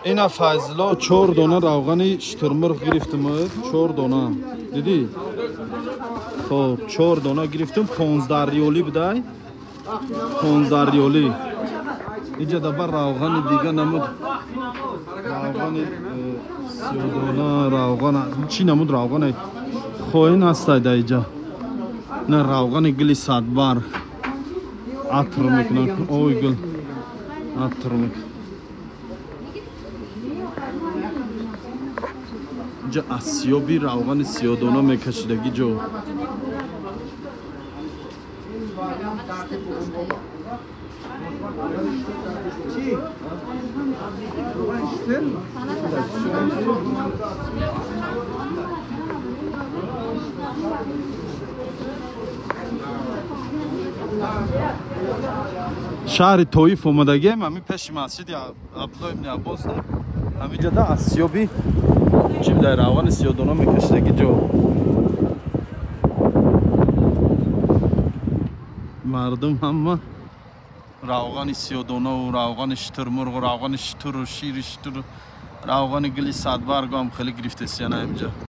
Ина Файзулло 4 дона равғани шутурмурғ гирифтим, 4 дона. Дидӣ? Хоб, 4 дона гирифтим, 15 риёлӣ будай. 15 риёлӣ. Инҷа даба равғани дига намуд. Равғани сиёдона, равғана, чӣ намуд равғани? Хоин ҳастай да инҷа. На равғани гили садбарг. Атр мекунад. Ой гул. Атр мекунад. Инҷа асёби равғани сиёдона мекашидаги ҷо. Шаҳри Тоиф омадагием, ҳамин пеши масҷиди Абдулло ибни Аббос, ҳаминҷода асёби чӣ дар равғани сиёдона мекашидаги ҷо. Мардум ҳама равғани сиёдонаву равғани шутурмурғу равғани шутуру шири шутуру равғани гили садбаргу ҳам хеле гирифтесияна инҷа.